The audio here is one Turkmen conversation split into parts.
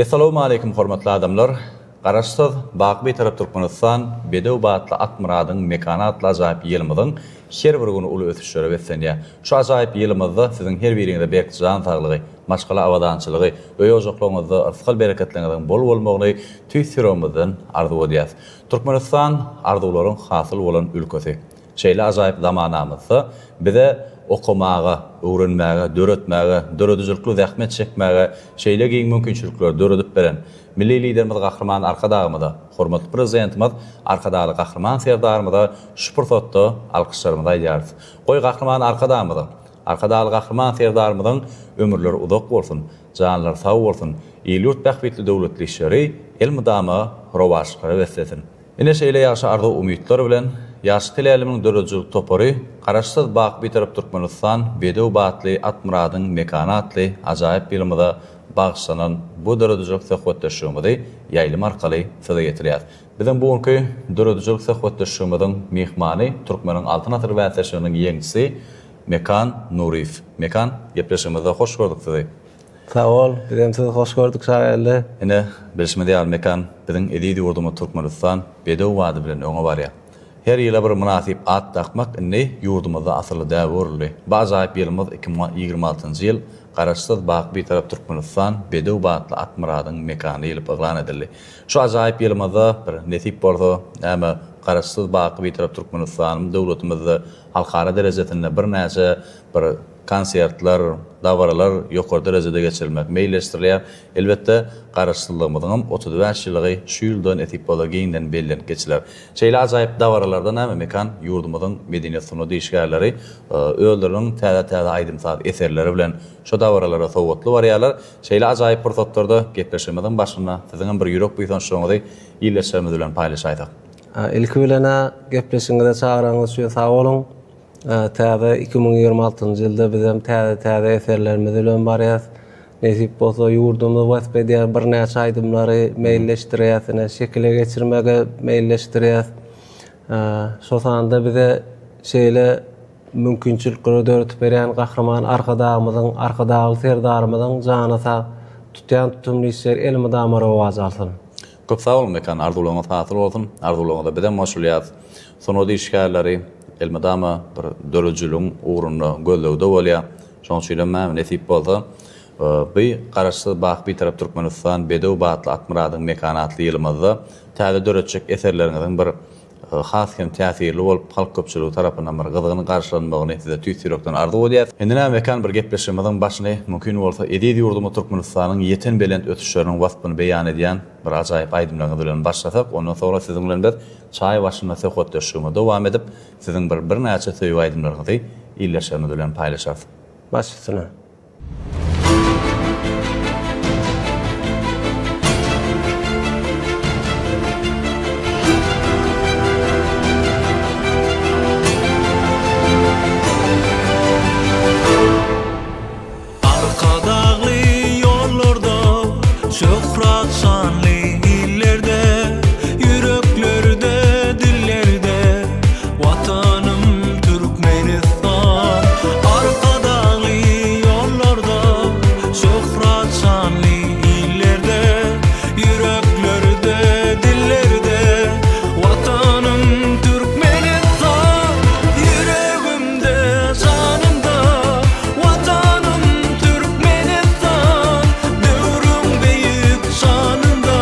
Essalawmaleýkim hormatly adamlar! Garaşsyz, baky Bitarap Türkmenistan, bedew batly at myradyň mekany atly ajaýyp ýylymyzyň her bir güni uly ösüşlere beslenýär. Şu ajaýyp ýylymyzda siziň her biriňize berk jan saglygy, maşgala abadançylygy, öý-ojaklaryňyzda rysgal-bereketligiňiziň bol bolmagyny tüýs ýüregimizden arzuw edýäs. Türkmenistan arzuwlaryň hasyl bolan ülkesi. Şeýle ajaýyp zamanamyzda bize okamaga, öwrenmäge, döretmäge, döredijilikli zähmet çekmäge şeýle giň mümkinçilikleri döredip beren Milli Liderimiz Gahryman Arkadagymyza, hormatly Prezidentimiz Arkadagly Gahryman Serdarymyza şu pursatda alkyşlarymyzy aýdýarys. Goý, Gahryman Arkadagymyzyň, Arkadagly Gahryman Serdarymyzyň ömürleri uzak bolsun, janlary sag bolsun, il-ýurt bähbitli döwletli işleri elmydama rowaçlyklara beslesin! Ine şeýle ýagşy arzuw-umytlar bilen, Ýaşyl teleýaýlymynyň döredijilik topary Garaşsyz, baky Bitarap Türkmenistan, bedew batly at myradyň mekany atly ajaýyp ýylymyza bagyşlanan bu döredijilik söhbetdeşligimizi ýaýlym arkaly size ýetirýäs. Biziň bu günki döredijilik söhbetdeşligimiziň myhmany Türkmeniň Altyn asyry bäsleşiginiň ýeňijisi Mekan Nuryýew. Mekan, gepleşigimizde hoş gördük sizi. Sag bol, bizem sizi hoş gördük Şageldi. Ine, bilşimiz ýaly Mekan, biziň eziz ýurdumyz Türkmenistan bedew bady bilen öňe barýar. Her ýyla bir mynasyp at dakmak indi ýurdumyzda asylly däbe öwrüldi. Bu ajaýyp ýylymyz 2026-njy ýyl Garaşsyz, baky Bitarap Türkmenistan bedew batly at myradyň mekany diýlip yglan edildi. Şu ajaýyp ýylymyzda bir nesip bolsa, näme, Garaşsyz, baky Bitarap Türkmenistanym döwletimizde halkara derejesinde birnäçe bir Konsertler, dabaralar ýokary derejede geçirilmek meýilleşdirilýär. Elbetde, Garaşsyzlygymyzyňam 35 ýyllygy şu ýylda nesip bolsa giňden bellenip geçiler. Şeýle ajaýyp dabaralarda näme Mekan ýurdumyzyň medeniýet-sungat işgärleri özleriniň täze-täze aýdym-saz eserleri bilen şo dabaralara sowgatly barýarlar. Şeýle ajaýyp pursatlarda gepleşigimiziň başynda siziňem bir ýürek buýsançlygyňyzy ildeşlerimiz bilen paýlaşaýsak. Ilki bilen-ä gepleşigiňize çagyranyňyz üçin sag boluň. Täze 2026-njy ýylda bizem täze-täze eserlerimiz bilen barýas. Nesip bolsa ýurdumyzy wasp edýän birnäçe aýdymlary meýilleşdirýäs, ine şekile geçirmegi meýilleşdirýäs. Şo sanda bize şeýle mümkinçilikleri döredip berýän Gahryman Arkadagymyzyň, Arkadagly Serdarymyzyň jany sag, tutýan tutumly işleri elmydama rowaç alsyn. Köp sag boluň Mekan, arzuwlaryňyz hasyl bolsun, arzuwlaryňyza bizem goşulýas. Sungat işgärleri elmydama bir döredijiligiň ugrunda gözlegde bolýar. Şonuň üçinem näme nesip bolsa, bu Garaşsyz, baky Bitarap Türkmenistan, bedew batly at myradyň mekany atly ýylymyzda täze döretjek eserleriňiziň bir has hem täsirli bolup, halk köpçüligi tarapyndan bir gyzgyn garşylanmagyny size tüýs ýürekden arzuw edýäs. Indi näme Mekan bir gepleşigimiziň başyny mümkin bolsa eziz ýurdumyz Türkmenistanyň ýeten belent ösüşleriniň waspyny beýan edýän bir ajaýyp aýdymlaryňyz bilen başlasak, ondan soňra siziň bilen biz çaý başynda söhbetdeşligimizi dowam edip, siziň bir birnäçe söýgi aýdymlaryňyzy ildeşlerimiz bilen paýlaşarys. Baş üstüne. Arkadagly ýollarda, şöhrat şanly illerde, Ýüreklerde, dillerde Watanym Türkmenistan. Arkadagly ýollarda, şöhrat şanly illerde, Ýüreklerde, dillerde Watanym Türkmenistan. Ýüregimde, janymda Watanym Türkmenistan, Döwrüň beýik şanynda.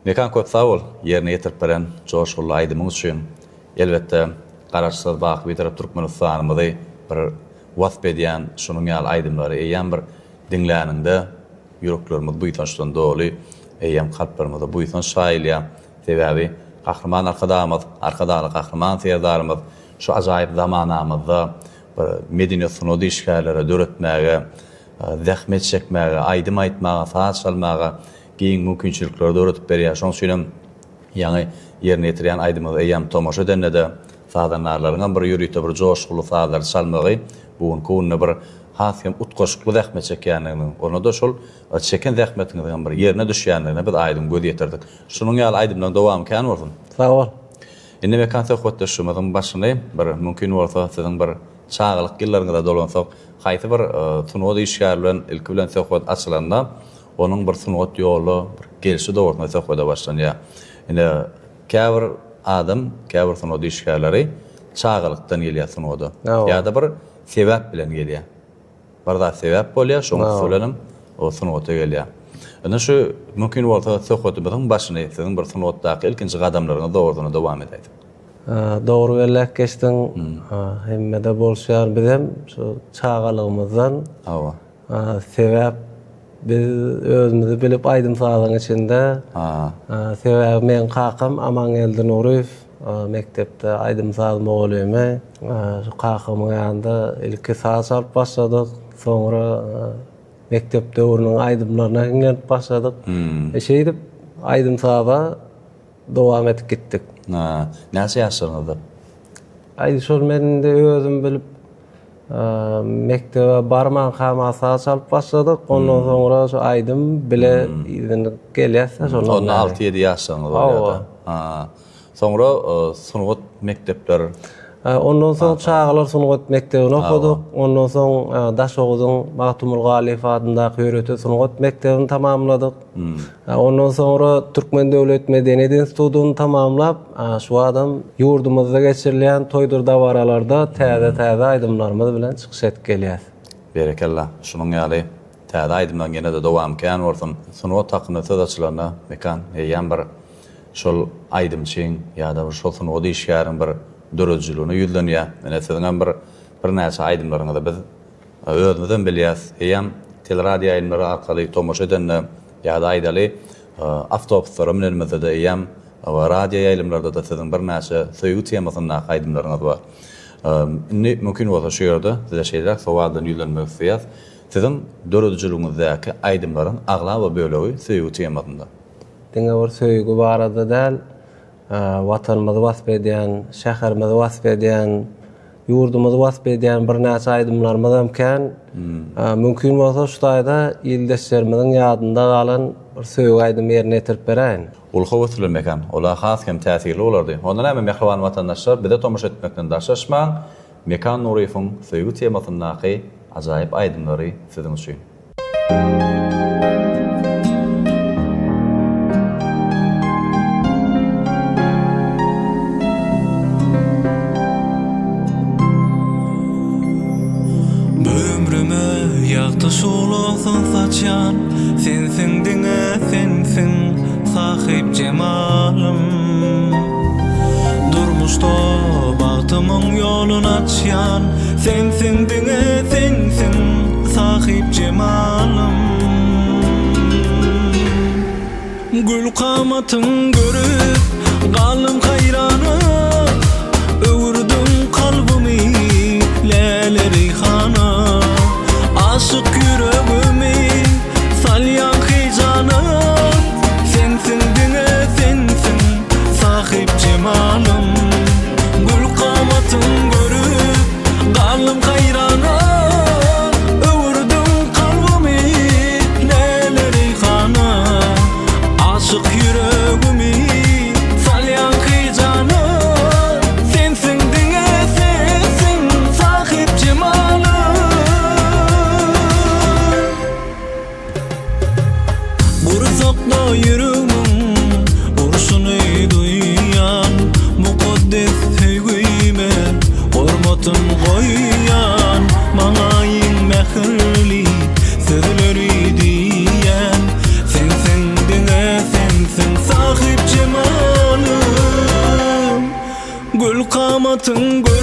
Mekan köp sag bol, ýerine ýetirip beren joşgunly aýdymyň üçin. Elbetde, Garaşsyz, baky Bitarap Türkmenistanymyzy bir wasp edýän şunuň ýaly aýdymlary eýýäm bir diňläniňde ýüreklerimiz buýsançdan doly, eýýäm kalplarymyza buýsanç çaýylýar. Sebäbi Gahryman Arkadagymyz, Arkadagly Gahryman Serdarymyz şu ajaýyp zamanamyzda bir medeniýet-sungat işgärlere döretmäge, zähmet çekmäge, aýdym aýtmaga, saz çalmaga giň mümkinçilikleri döredip berýär. Şonuň üçin hem ýaňy ýerine ýetirýän aýdymyňyza eýýäm tomaşa edende-de, sazandarlaryňam bir ýörite bir joşgunly sazlary çalmagy bu günki günde bir has hem utgaşykly zähmet çekýändiginiň, onda-da şol çeken zähmetiňiziň hem bir ýerine düşýändigine biz aýdyň göz ýetirdik. Şunuň ýaly aýdymlaryň dowamy kän bolsun! Sag bol! Indi Mekan söhbetdeşligimiziň başyny bir mümkin bolsa siziň bir çagalyk ýyllaryňyza dolansak, haýsy bir sungat işgäri bilen ilki bilen söhbet açylanda, onuň bir sungat ýola bir gelşi dogrusynda söhbede başlanýar. Ine, käbir adam, käbir sungat işgärleri çagalykdan gelýär sungata. Ýa-da bir sebäp bilen gelýär. Bir zat sebäp bolýar, şoň üsti bilenem o sungata gelýär. Indi şu mümkin bolsa söhbetimiziň başyny siziň bir sungatdaky ilkinji gadamlaryňyz dogrusynda dowam edäýsek. Dogry belläp geçdiň. Hemmede bolşy ýaly bizem şu çagalygymyzdan Hawa. Sebäp biz özümizi bilip aýdym-sazyň içinde. Sebäbi meň kakam Amangeldi Nuryýew mekdepde aýdym-saz mugallymy. Şu kakamyň ýanynda ilki saz çalyp başladyk. Soňra mekdep döwrüniň aýdymlaryna hiňlenip başladyk. Şeýdip aýdym-saza dowam edip gitdik. Näçe ýaşlaryňyzda? Aý şol men indi özüm bilip mekdebe barmankam saz çalyp başladyk. Ondan soňra şu aýdym bile yzyny gelýäs-de şondan. Onda alty-ýedi ýaşlaryňyz bolýar-da. Hawa. Soňra sungat mekdepler. Ondan soň çagalar sungat mekdebini okadyk. Ondan soň Daşoguzyň Magtymguly Galyýew adyndaky ýörite sungat mekdebini tamamladyk. Ondan soňra Türkmen döwlet medeniýet institutyny tamamlap, şu adam ýurdumyzda geçirilýän toýdur dabaralarda täze-täze aýdymlarymyz bilen çykyş edip gelýäs. Berekella, şunuň ýaly täze aýdymlaryň ýene-de dowamy kän bolsun. Sungat hakynda söz açylanda, Mekan, eýýäm bir şol aýdymçyň ýa-da bir şol sungat işgäriň bir döredijiligine ýüzlenýär. Ine, siziňem bir birnäçe aýdymlaryňyzy biz Özümizem bilýäs, heýem teleradioýaýlymlary arkaly tomaşa edende ýa-da aýdaly, awtobuslara münenimizde-de eýýäm radioýaýlymlarda-da siziň birnäçe söýgi temasyndaky aýdymlaryňyz bar. Indi mümkin bolsa şu ýerde size şeýleräk sowal bilen ýüzlenmek isleýäs. Siziň döredijiligiňizdäki aýdymlaryň aglaba bölegi söýgi temasynda. Diňe bir söýgi barada däl, Watanymyzy wasp edýän, şäherimizi wasp edýän, ýurdumyzy wasp edýän birnäçe aýdymlarymyzam kän. Mümkin bolsa şu taýda ildeşlerimiziň ýadynda galan bir söýgi aýdymy ýerine ýetirip beräýin. Uly höwes bilen Mekan. Ola has hem täsirli bolardy. Onda näme mähriban watandaşlar bize tomaşa etmekden daşlaşmaň. Mekan Nuryýewiň söýgi temasyndaky ajaýyp aýdymlary siziň üçin. Ömrüme ýagty şuglasyn saçýan Sensiň diňe sensiň sahyp jemalym Durmuşda bagtymyň ýolun açýan Sensiň diňe sensiň sahyp jemalym Gül kamatyň görüp galdym haýrana Öwürdiň kalbymy läle reýhana Aşyk ýüregimi salýaň heýjana Sensiň diňe sensiň sahyp jemalym Gül kamatyň görüp galdym haýrana Öwürdiň kalbymy läle reýhana Aşyk ýüregimi salýaň heýjana.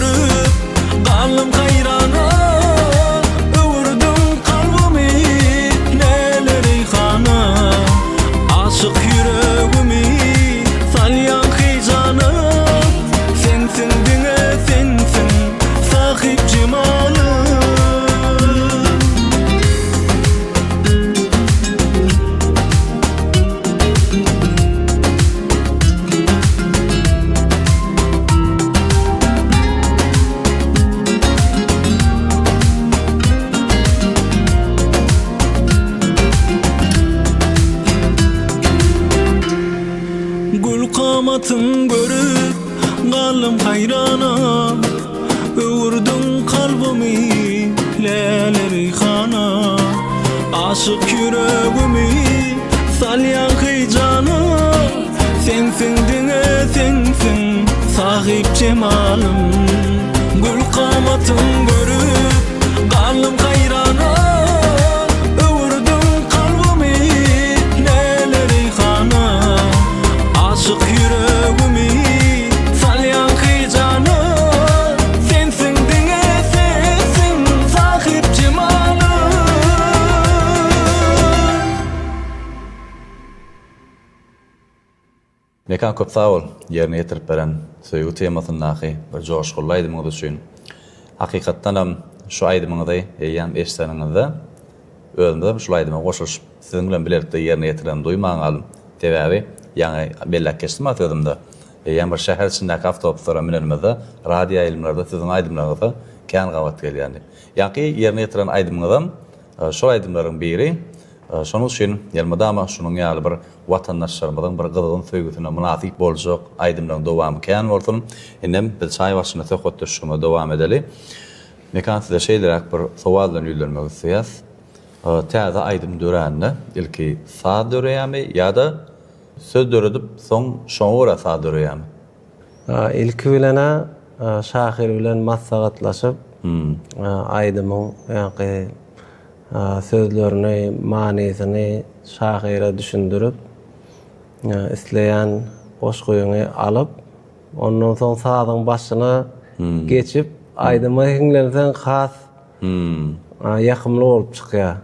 görüp, galdym haýrana, Öwürdiň kalbymy läle reýhana. Aşyk ýüregimi salýaň heýjana, Sensiň diňe sensiň sahyp jemalym. Gül kamatyň görüp galdym haýrana, Öwürdiň kalbymy läle reýhana. Aşyk ýüregimi salýaň heýjana, Sensiň diňe sensiň sahyp jemalym. Gül kamatyň görüp galdym haýrana, Öwürdiň kalbymy läle reýhana. Aşyk ýüregimi salýaň heýjana, Sensiň diňe sensiň sahyp jemalym. Mekan köp sag bol ýerine ýetirip beren söýgi temasyndaky bir joşgunly aýdymyňyz üçin. Hakykatdanam şu aýdymyňyzy eýýäm eşdeniňizde özümizem şul aýdyma goşulyşyp siziň bilen bilelikde ýerine ýetirenimi duýman galdym. Sebäbi ýaňy belläp geçdim-a sözümde eýýäm bir şäher içindäki awtobuslara münenimizde radioýaýlymlarda siziň aýdymlaryňyza kän gabat gelýän diýip. Ýaňky ýerine ýetiren aýdymyňyzam şol aýdymlaryň biri. Şonuň üçin elmydama şunuň ýaly bir watandaşlarymyzyň bir gyzgyn söýgüsine mynasyp boljak aýdymlaryň dowamy kän bolsun. Indem biz çaý başynda söhbetdeşligimizi dowam edeli. Mekan size şeýleräk bir sowal bilen ýüzlenmek isleýäs. Täze aýdym dörände ilki saz döreýärmi ýa-da söz döredip soň şoňa görä saz döreýärmi? Ilki bilen-ä şahyr bilen maslahatlaşyp aýdymyň ýaňky Sözlerini, manysyny şahyra düşündirip, isleýän goşgyňy alyp, ondan soň sazyň başyna geçip, aýdyma hiňlenseň has ýakymly bolup çykýar.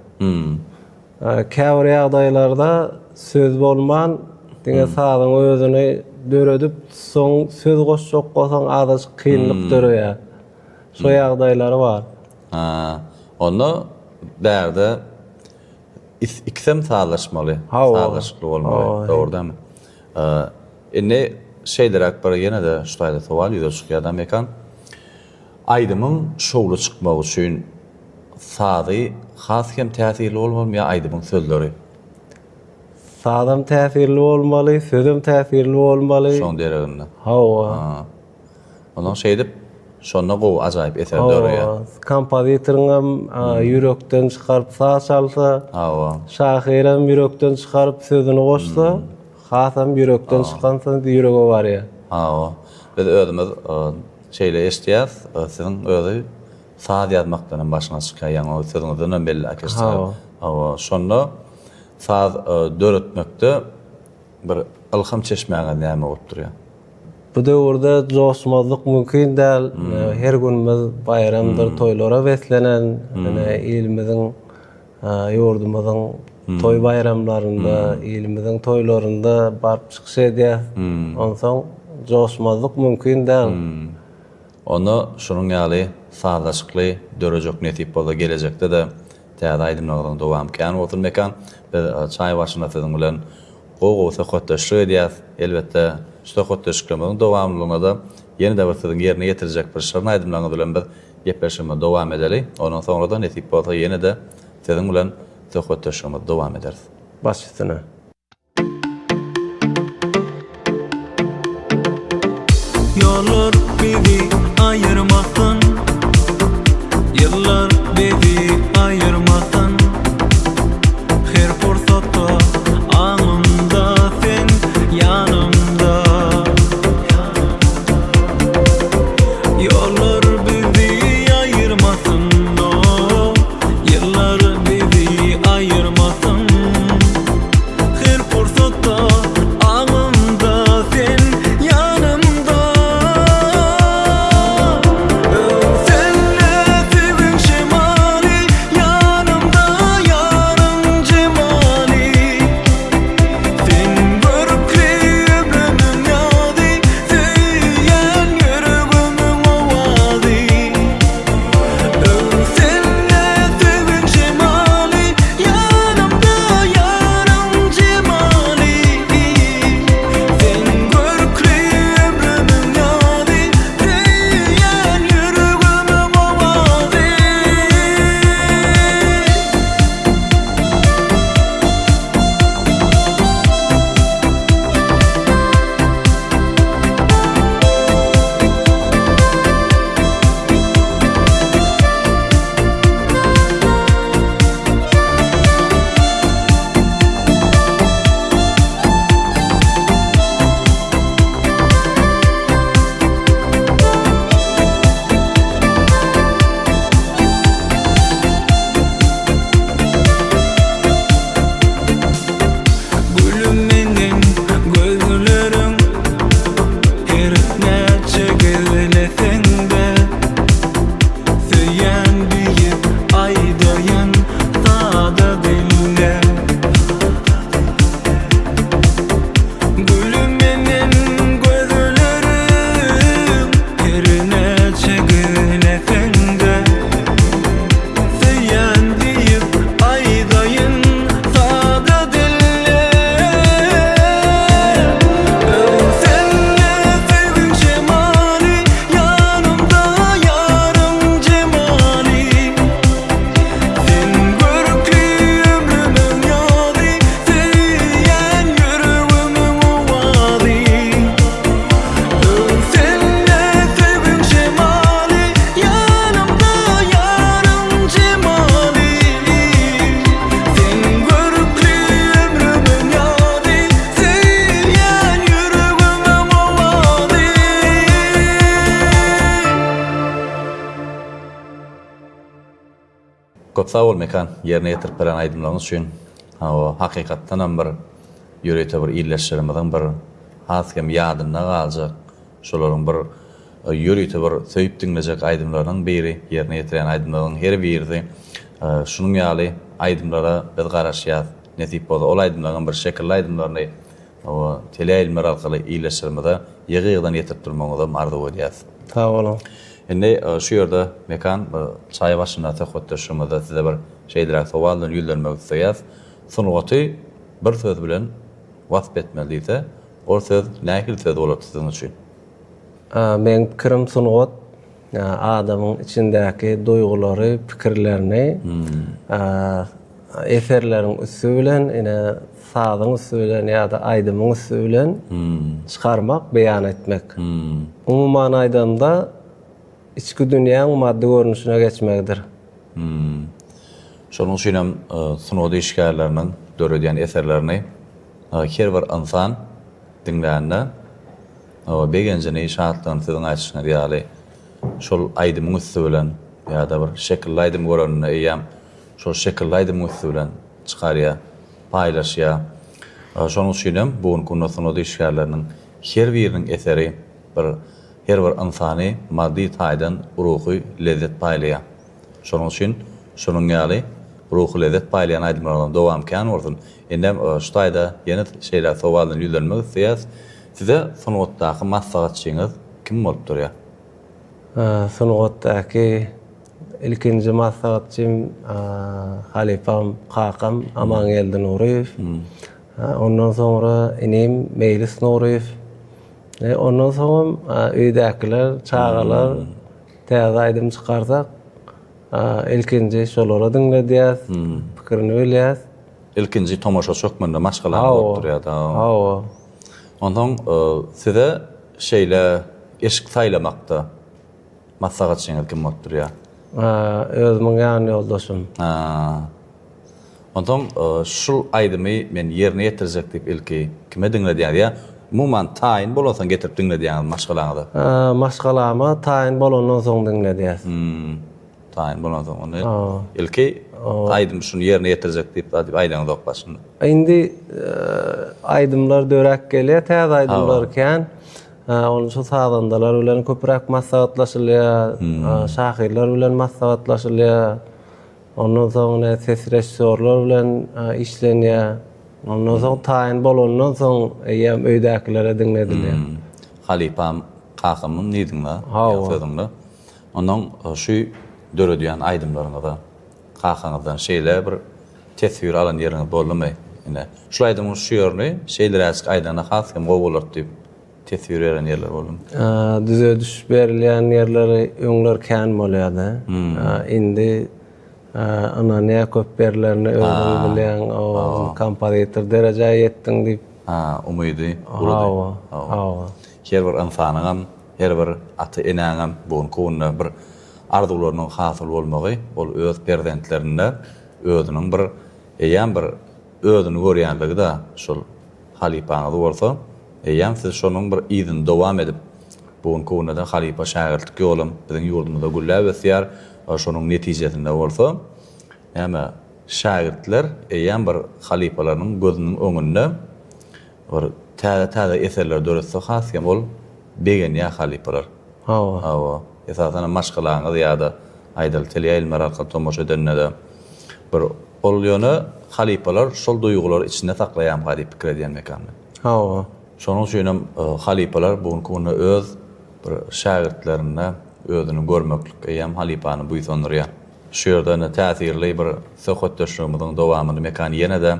Käbir ýagdaýlarda söz bolman, diňe sazyň özüni döredip, soň söz goşjak bolsaň azajyk kynlyk döreýär. Şo ýagdaýlary bar. Ha, onda bärde ikisem sazlaşmaly, sazlaşykly bolmaly, dogry dälmi? Indi şeýleräk bir ýene-de şu taýda sowal ýüze çykýar da Mekan. Aýdymyň şowly çykmagy üçin sazy has hem täsirli bolmalymy ýa aýdymyň sözleri? Sazam täsirli bolmaly, sözem täsirli bolmaly. Şoň dereginde. Hawa. Onsoň şeýdip, şonda gowy ajaýyp eser döreýär. Hawa, kompozitoryňam ýürekden çykaryp saz çalsa, Hawa. şahyram ýürekden çykaryp sözüni goşsa, hasam ýürekden çykan söz ýürege barýar. Hawa. Biz özümiz şeýle eşidýäris, siziň özi saz ýazmakdan hem başyňyz çykýar, ýaňy öz sözüňizden hem belli orkestr. Hawa. Hawa, şonda saz döretmekde bir ylham çeşmäňiz näme bolup durýar? Bu döwürde joşmazlyk mümkin däl. Her günümiz baýramdyr, toýlara beslenen. Ine, ilimiziň, ýurdumyzyň toý baýramlarynda, ilimiziň toýlarynda baryp çykyş edýäs. Onsoň joşmazlyk mümkin däl. Onda şunuň ýaly sazlaşykly dörejek nesip bolsa gelejekde-de täze aýdymlaryňyzyň dowamy kän bolsun Mekan. Biz çaý başynda siziň bilen Gowy-gowy söhbetdeşlik edýäs. Elbetde, şu söhbetdeşliklerimiziň dowamlylygynda-da ýene-de bir siziň ýerine ýetirjek bir şirin aýdymlaryňyz bilen biz gepleşigimizi dowam edeli. Ondan soňra-da nesip bolsa ýene-de siziň bilen söhbetdeşligimizi dowam ederis. Baş üstüne. Ýollar bizi aýyrmasyn Ýyllar bizi aýyrmasyn Her pursatda aňymda sen ýanymda Ýollar bizi aýyrmasyn oh Ýyllar bizi aýyrmasyn Her pursatda aňymda sen ýanymda. Isleseň-de Söýýän diýip aýdaýyn sada dille Öwsende söýgiň şemaly Ýanymda ýaryň jemaly Sen görkli ömrümiň ýazy Söýýän ýüregimiň owazy Öwsende söýgiň şemaly Ýanymda ýaryň jemaly Sen görkli ömrümiň ýazy Söýýän ýüregimiň owazy. Köp sag bol Mekan, ýerine ýetirip beren aýdymlaryň üçin. Hawa, hakykatdanam bir ýörite bir ildeşlerimiziň bir has hem ýadynda galjak, şolaryň bir ýörite bir söýüp diňlejek aýdymlarynyň biri, ýerine ýetirýän aýdymlaryň her birisi şunuň ýaly aýdymlara biz garaşýas. Nesip bolsa ol aýdymlaryňam bir şekilli aýdymlaryny hawa, teleýaýlymlar arkaly ildeşlerimize ýygy-ýygydan ýetirip durmagyňyzam arzuw edýäs. Sag boluň. Indi şu ýerde Mekan bir çaý başynda söhbetdeşligimizde size bir şeýleräk sowal bilen ýüzlenmek isleýäs. Sungaty bir söz bilen wasp etmeli diýse, ol söz nähili söz bolardy siziň üçin? Meň pikirim sungat adamyň içindäki duýgulary, pikirlerini eserleriň üsti bilen, ine sazyň üsti bilen ýa-da aýdymyň üsti bilen çykarmak, beýan etmek. Umuman aýdanda, içki dünýäň maddy görnüşine geçmegidir. Şonuň üçin hem sungat işgärleriniň döredýän eserlerini her bir ynsan diňlände begenjini, şatlygyny siziň aýdyşyňyz ýaly şol aýdymyň üsti bilen ýa-da bir şekilli aýdym göreninde eýýäm şol şekilli aýdymyň üsti bilen çykarýar, paýlaşýar. Şonuň üçin hem bu günki günde sungat işgärleriniň her biriniň eseri bir her bir ynsany maddy taýdan ruhy lezzet paýlaýar. Şonuň üçin şunuň ýaly ruhy lezzet paýlaýan aýdymlaryňyzyň dowamy kän bolsun. Indem şu taýda ýene şeýle sowal bilen ýüzlenmek isleýäs. Size sungatdaky maslahatçyňyz kim bolup durýar? Sungatdaky Ilkinji maslahatçym halypam, kakam Amangeldi Nuryýew. Ondan soňra inim Meýlis Nuryýew. Ondan soňam öýdäkiler, çagalar täze aýdym çykarsak, ilkinji şolara diňledýäs, pikirini bilýäs. Ilkinji tomaşaçy hökmünde maşgalaňyz bolup durýar-da. Hawa. Onsoň size şeýle eşik saýlamakda Maslahatçyňyz kim bolup durýar? Özümiň ýan ýoldaşym. Onsoň şul aýdymy men ýerine ýetirjek diýip ilki kime diňledýäňiz ýa umuman taýyn bolansoň getirip diňledýäňizmi maşgalaňyza? Maşgalama taýyn bolandan soň diňledýäs. Taýyn bolansoň ony ilki aýdym şuny ýerine ýetirjek diýip zat diýip aýdaňyzok başynda. Indi aýdymlar döräp gelýär, täze aýdymlar kän. Ol şu sazandalar bilen köpräk maslahatlaşylýar, şahyrlar bilen maslahatlaşylýar. Ondan soň ine ses režissýorlar bilen işlenýär. Ondan soň taýyn bolandan soň eýýäm öýdäkilere diňledilýär. Halypam kakamyň diýdiň-le ýa sözüňde. Ondan şu döredýän aýdymlaryňyza kakaňyzdan şeýle bir teswir alan ýeriňiz boldumy? Ine, şul aýdymyň şu ýerini şeýleräjik aýdanda has hem gowy bolardy diýip teswir beren ýerler boldumy? Düzediş berilýän ýerleri öňler kän bolýardy. Indi ynanýar köp ýerlerine özüň bilýäň, o kompozitor derejä ýetdiň diýip. Ha, umydy uludy. Hawa, hawa. Her bir ynsanyňam, her bir ata-enäňem bu günki günde bir arzuwlarynyň hasyl bolmagy ol öz perzentlerinde özüniň bir eýýäm bir özüni görýänligi-da şol halypaňyz bolsa eýýäm siz şonuň bir yzyny dowam edip bu günki günde-de halypa şägirtlik ýolam biziň ýurdumyzda gülläp ösýär şonuň netijesinde bolsa näme şägirtler eýýäm bir halypalarynyň gözüniň öňünde bir täze-täze eserler döretse has hem ol begenýär halypalar. Hawa. Hawa. Esasanam maşgalaňyz ýa-da aýdaly teleýaýlymlar arkaly tomaşa edende-de bir ol ýöne halypalar şol duýgulary içinde saklaýarmyka diýip pikir edýän Mekan men. Hawa. Şonuň üçinem halypalar bu günki günde öz bir şägirtlerinde. özüni görmeklik eýýäm halypany buýsandyrýar. Şu ýerde ine täsirli bir söhbetdeşligimiziň dowamyny Mekan ýene-de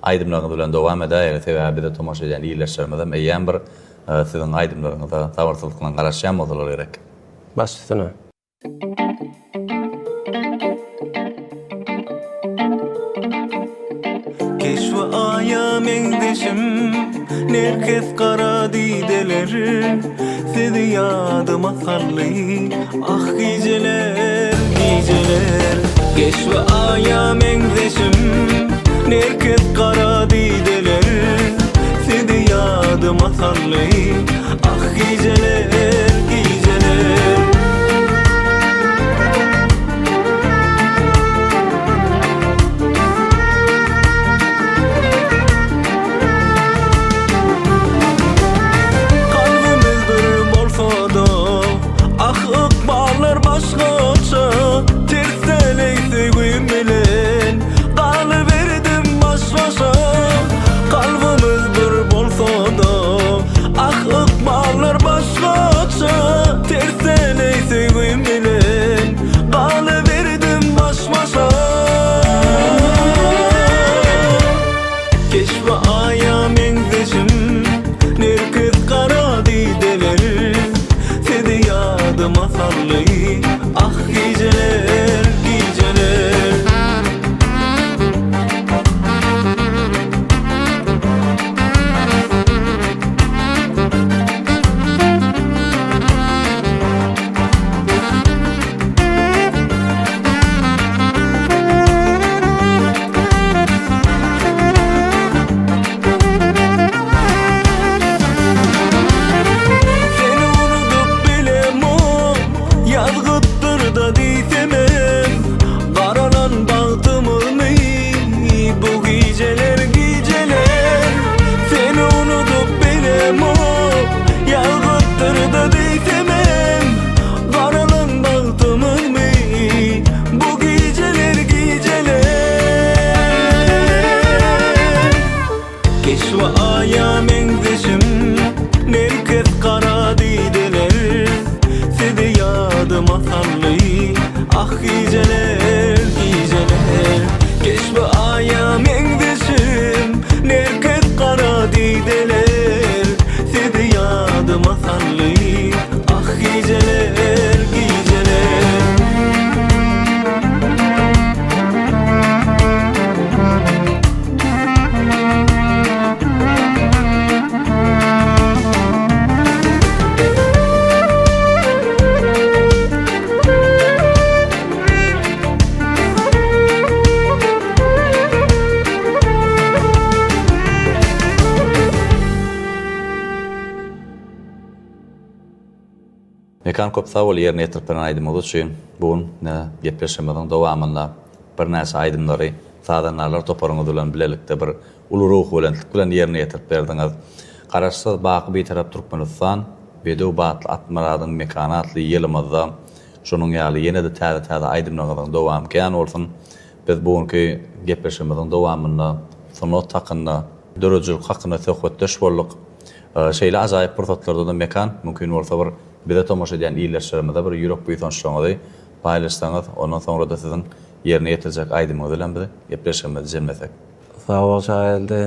aýdymlaryňyz bilen dowam edäýeli, sebäbi bize tomaşa edýän ildeşlerimizem eýýäm bir siziň aýdymlaryňyza sabyrsyzlyk bilen garaşýan bolsalar gerek. Baş üstüne. Keşbi aýa meňzeşim, Nerkes gara dideler, Sizi ýadyma saldy, Ah gijeler, gijeler. Keşbi aýa meňzeşim, Nerkes gara dideler, Sizi ýadyma saldy, Ah gijeler, gijeler. Kalbymyz bir bolsa-da, Ah ykballar başgaça, Terseleý söýgüm bilen, Galyberdim baş-başa. Kalbymyz bir bolsa-da, Ah ykballar başgaça, Terseleý söýgüm bilen, Galyberdim baş-başa. Keşbi aýa meňzeşim, Nerkes gara dideler, Sizi ýadyma saldy, Ah gijeler, gijeler. Seni unudyp bilemok, ýazgytdyr-da diýsemem, Garalan bagtymyzmy bu gijeler, gijeler. Seni unudyp bilemok, ýazgytdyr-da diýsemem, Garalan bagtymyzmy bu gijeler, gijeler. Keşbi aýa meňzeşim, Nerkes gara dideler, Sizi ýadyma saldy, Ah gijeler, gijeler. Keşbi aýa meňzeşim, Nerkes gara dideler, Sizi ýadyma saldy, Ah gijeler, gijeler. Mekan köp sag bol ýerine ýetirip beren aýdymyňyz üçin. Bu gün gepleşigimiziň dowamynda birnäçe aýdymlary sazandarlar toparyňyz bilen bilelikde bir uly ruhubelentlik bilen ýerine ýetirip berdiňiz. Garaşsyz, baky Bitarap Türkmenistan, bedew batly at-myradyň mekany atly ýylymyzda şunuň ýaly ýene-de täze-täze aýdymlaryňyzyň dowamy kän bolsun. Biz bu günki gepleşigimiziň dowamynda sungat hakynda, döredijilik hakynda söhbetdeş bolduk. Şeýle ajaýyp pursatlarda-da Mekan, mümkin bolsa bir bize tomaşa edýän ildeşlerimize bir ýürek buýsançlygyňyzy paýlaşsaňyz, ondan soňra-da siziň ýerine ýetirjek aýdymyňyz bilen biz gepleşigimizi jemlesek. Sag bol Şageldi.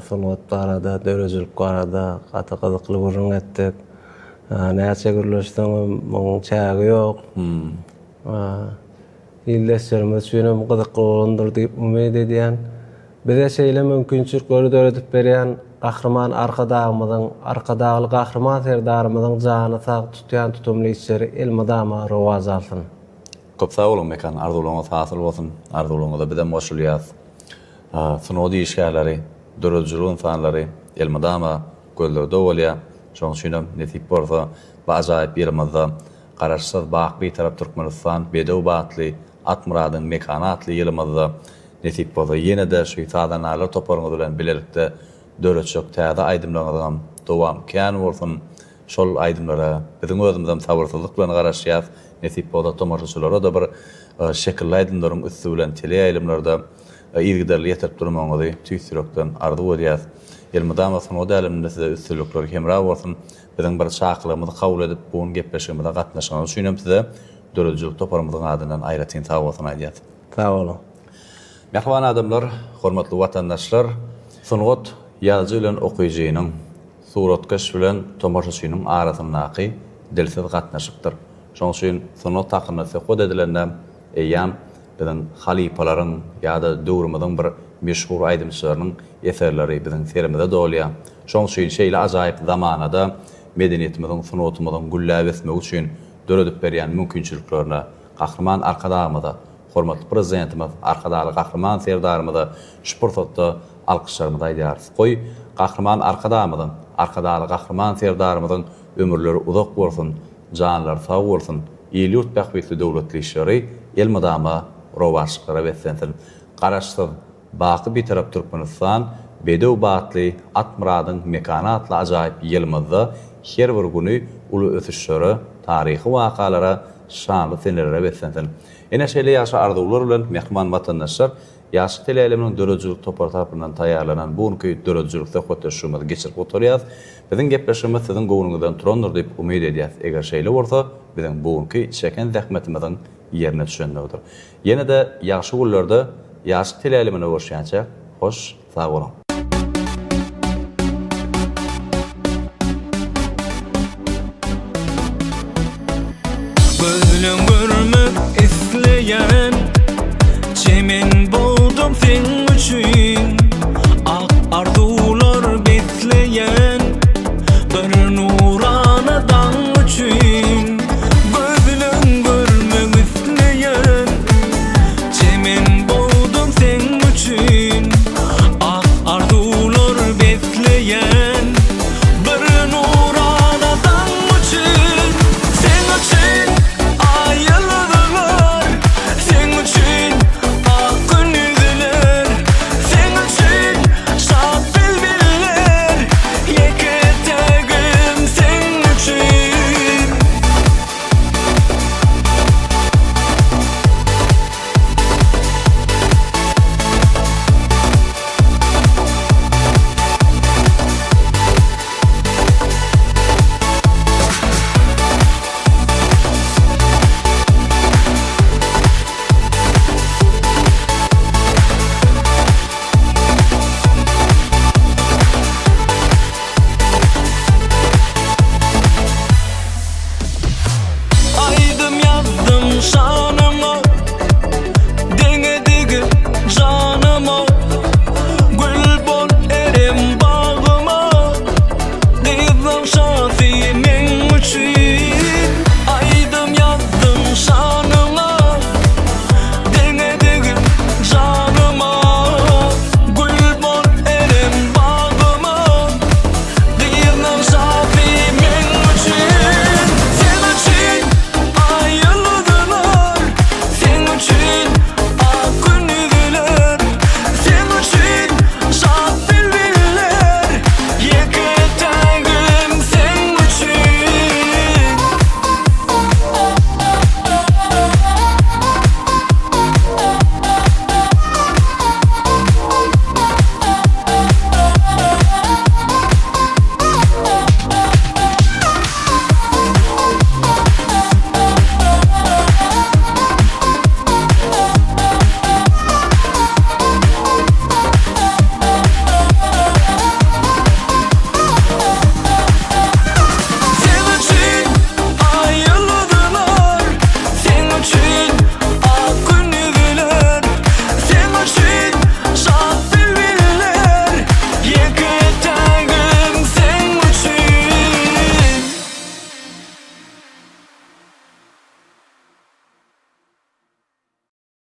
Sungat barada, döredijilik barada gaty gyzykly gürrüň etdik. Näçe gürleşseňem muň çägi ýok. Ildeşlerimiz üçin hem gyzykly bolandyr diýip umyt edýän. Bize şeýle mümkinçilikleri döredip berýän Gahryman Arkadagymyzyň, Arkadagly Gahryman Serdarymyzyň jany sag, tutýan tutumly işleri elmydama rowaç alsyn. Köp sag boluň Mekan, arzuwlaryňyz hasyl bolsun, arzuwlaryňyza bizem goşulýas. Sungat işgärleri, döredijilik ynsanlary elmydama gözlegde bolýar. Şonuň üçinem nesip bolsa bu ajaýyp ýylymyzda Garaşsyz, baky Bitarap Türkmenistan, bedew batly At myradyň mekany atly ýylymyzda nesip bolsa ýene-de şu sazandarlar toparyňyz bilen bilelikde döretjek täze aýdymlaryňyzyňam dowamy kän bolsun. Şol aýdymlara biziň özümizem sabyrsyzlyk bilen garaşýas. Nesip bolsa tomaşaçylara-da bir şekilli aýdymlaryň üsti bilen teleýaýlymlarda yzygiderli ýetirip durmagyňyzy tüýs ýürekden arzuw edýäs. Elmydama sungat äleminde size üstünlikler hemra bolsun. Biziň bir çakylygymyzy kabul edip, bu gün gepleşigimize gatnaşygyňyz üçin hem size döredijilik toparymyzyň adyndan aýratyn sagbolsun aýdýas. Sag boluň. Mähriban adamlar, hormatly watandaşlar! Sungat ýazyjy bilen okyjynyň, suratkeş bilen tomaşaçynyň arasyndaky dilsiz gatnaşykdyr. Şonuň üçin sungat hakynda söhbet edilende, eýýäm biziň halypalaryň ýa-da döwrümiziň bir meşhur aýdymçylarynyň eserleri biziň serimize dolýar. Şonuň üçin şeýle ajaýyp zamanada medeniýetimiziň, sungatymyzyň gülläp ösmegi üçin döredip berýän mümkinçiliklerine Gahryman Arkadagymyza, hormatly Prezidentimiz Arkadagly Gahryman Serdarymyza şu pursatda alkyşlarymyzy aýdýarys. Goý, Gahryman Arkadagymyzyň, Arkadagly Gahryman Serdarymyzyň ömürleri uzak bolsun, janlary sag bolsun, il-ýurt bähbitli döwletli işleri elmydama rowaçlyklara beslensin! Garaşsyz, baky Bitarap Türkmenistan bedew batly at myradyň mekany atly ajaýyp ýylymyzda her bir güni uly ösüşlere, taryhy wakalara, şanly senelere beslensin! Ine şeýle ýagşy arzuwlar bilen mähriban watandaşlar, Ýaşlyk teleýaýlymynyň döredijilik topary tarapyndan taýýarlanan bu günki döredijilik söhbetdeşligimizi geçirip gutarýas. Biziň gepleşigimiz siziň göwnüňizden turandyr diýip umyt edýäs. Eger şeýle bolsa, biziň bu günki çeken zähmetimiziň ýerine düşenligidir. Ýene-de ýagşy günlerde Ýaşlyk teleýaýlymynda görüşýänçäk, hoş sag boluň! Gözleň görmek isleýän Çemen boldum seň üçin.